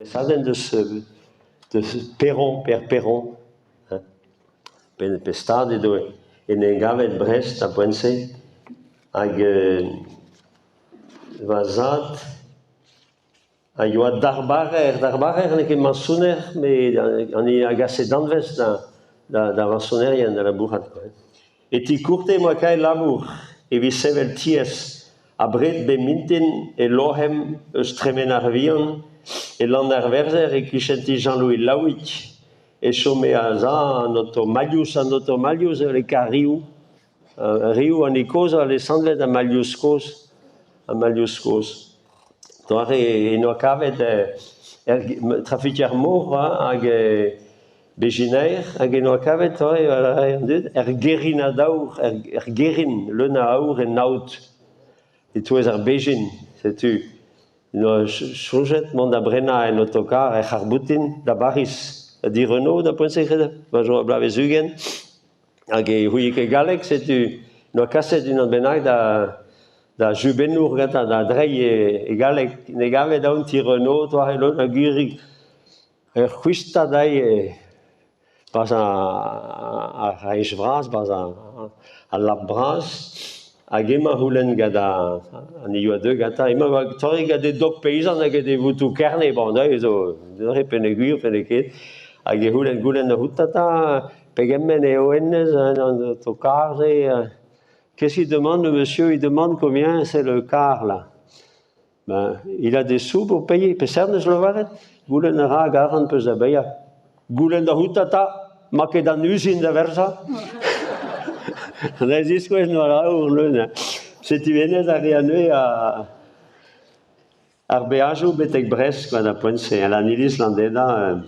Savet deus deus Perron, Per Perron, hein, pe stad edo en em gavet Brest d'ar poent-se hag va zad a yoa darbarer, darbarer n'eo ket mañsoner met an hini a gase danvez da da vañsonerien da labourat kwa. E ti Courte em boa kaet labour evit sevel tiez abred bep mintin e loc'hemp eus tremen ar Vihan e Lann-ar-Verzer e-kichen ti Jean-Louis Laouig e chome a-za an oto Mailhous, an oto Mailhous evel e Kariou. Riou an hini kozh a lesanvet ar Mailhous kozh, ar Mailhous kozh. Doare en doa kavet er trafiker mor hag Bezhinaer hag en doa kavet an dud er Gerinad aour, er Gerin leun a aour en aod, e-touez ar bezhin, setu. En doa soñjet mont da brenañ un otokarr er c'harr-boutin da Bariz, da di Renault da poent-se ma zo bloavezh 20. Hag e c'houie ket galleg, setu en doa kaset unan bennak da da jubennour gantañ da dreiñ e galleg. Ne gave daon ti Renault, doare leun a girri. Ur c'hwistad aze 'barzh ar c'hreiz vras, 'barzh al lab bras, hag emañ a c'houlenn gant an hini a deu gantañ, emañ war torriñ gant e dog peizant hag e votoù Kerne, bon neuze zo neuze peogwir pe n'eo ket, hag e c'houlenn goulenn outañ 'ta pegement eo hennezh an otokarr-se, qu'est-ce qu'il demande le monsieur, il demande combien c'est le car là. Ben, il a des sous pour payer. Peseurt 'neus lavaret? Goulenn a ra hag arc'hant 'peus da baeañ. Goulenn da c'hoût 'ta, 'ma ket an uzin da werzhañ. Da ziskouez 'noa aour leun. Setu hennezh a rea neuze ar beajoù betek Brest kwa, d'ar poent-se. An iliz Landeda,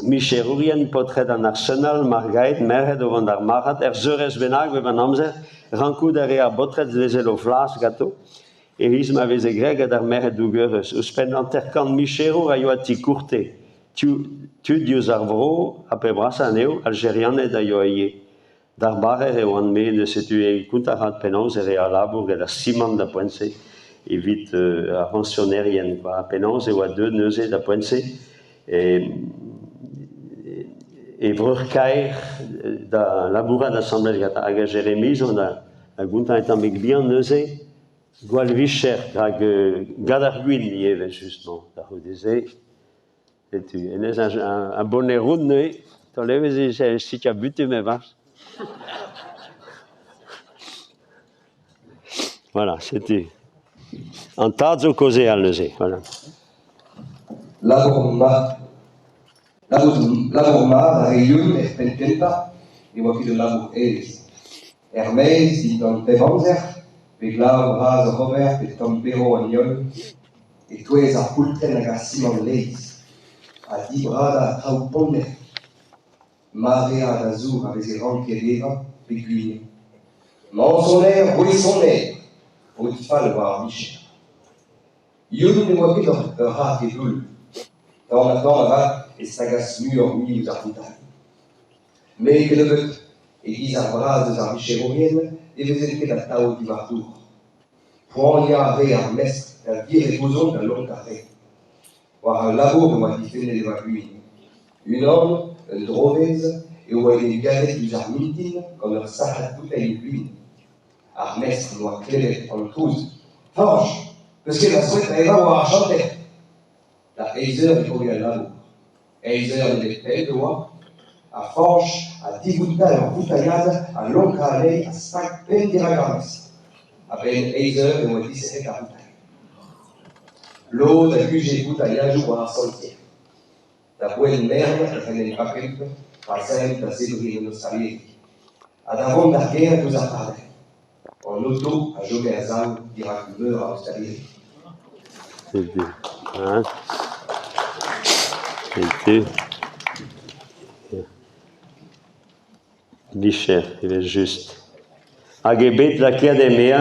micherourien, paotred an Arsenal, margaed, merc'hed o vont d'ar marc'had, ur seurez bennak bep an amzer, rankout a rea ar baotred lezel o flas ganto. E-giz ma veze graet gant ar merc'hed dougerez. Ouzhpenn 50 micherour a yoa ti Courte. Tud diouzh ar vro, ha pep brasañ anezho, Aljerianed a yoa ivez. Darbarer e oan-me, neuze setu e kontañ a ra penaos e rea labour gant ar simant da poent-se evit ar vañsonerien kwa. Penaos e oa deuet neuze da poent-se e vreur-kaer da labourat asambles gantañ. Hag a Jeremi zo da gontañ un tammig bihan neuze. Gwall vicher rak gant ar gwin ivez evel-just bon da c'houde-se setu hennezh un bonner-roud neuze taol evezh e sikañ butum e-barzh. Voilà setu an tad zo kaozeal neuze voilà. Labour mat labour mat a re Yeun er penn-kentañ ne oa ket ul labour aes. Er-maez dindan pep amzer, pe glav bras oc'h ober pe tamm berv an heol, e-touez ar poultrenn hag ar simant laezh, ha dibradañ traoù ponner, maread a zour a veze ranket evañ pe gwin. Mañsoner, boesoner, paotr fall war ar vicher. Yeun ne oa ket ur c'harr e doull. Tamm-ha-tamm avat e stagas muioc'h-mui ouzh ar voutailh. Met kennebeut, e-giz ar braz eus ar vicherourien ne vezent ket atav diwar dour. Poaniañ a rae ar mestr da viret ouzhomp da lonkañ re. War al labour e oa difennet evañ gwin. Unan, un drovezh, e oa en em gavet diouzh ar mintin gant ur sac'had boutailhoù gwin. Ar mestr 'noa klevet an trouz. Fañch, 'peus ket va souet da evañ war ar chanter ? Da eizh eur e kroge al labour. Eizh eur nemet pell e oa, ha Fañch ha divoutañ ur voutailhad ha lonkañ anezhi a-stag penn dirak ar mestr. A-benn eizh eur e oa disec'het ar voutailh. Lod a guzhe boutailhadoù war ar santier. Da boent mern e c'hellent paket pa 'z aent da zebriñ en ostaleri ha da vont d'ar gêr diouzh ar pardaez. An oto a chome a-sav dirak meur a ostaleri. Setu. Hein. Setu. Vicher, evel-just. Hag eo bet lakaet e-maez.